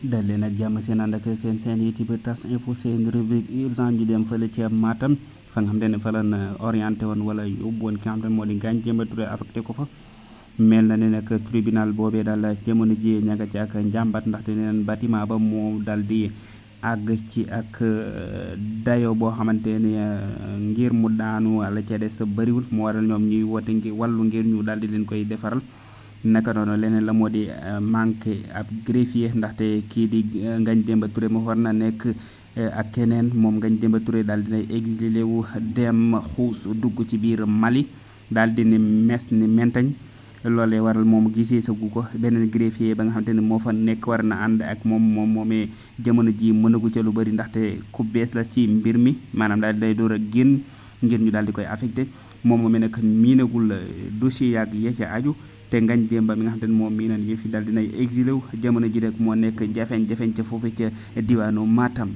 dal leen ak jàmm seen ànd ak seen YouTube Tas Info seen rubrique urgent ñu dem fële ca Matam fa nga xam ne fa lan orienté woon wala yóbbu woon ki nga xam ne moo di Ngagne Demba Touré affecté ko fa mel na ne nag tribunal boobee daal jamono ji ña nga ci ak njàmbat ndaxte neen bâtiment ba moo dal di àgg ci ak dayo boo xamante ni ngir mu daanu la ca des bëriwul moo waral ñoom ñuy woote ngir wàllu ngir ñu daal di leen koy defaral naka noonu leneen la moo di manqué ab greffier ndaxte kii di Ngagne Demba Touré moo war na nekk ak keneen moom Ngagne Demba Touré daal dinay exilé wu dem xuus dugg ci biir Mali daal di ni mes ni mentañ loolee waral moom gisee sa gu ko beneen greffier ba nga xamante ne moo fa nekk war na ànd ak moomee jamono ji mënagu ca lu bëri ndaxte ku bees la ci mbir mi maanaam daal day door a génn ngir ñu daal di koy affecté moom moomee nag miinagul dossier yaag ya ca aju te Ngagne Demba mi nga xamante ne moom mii naan yëf yi daal dinay exilé wu jamono ji rek moo nekk jafeñ-jafeñ ca foofu ca diwaanu Matam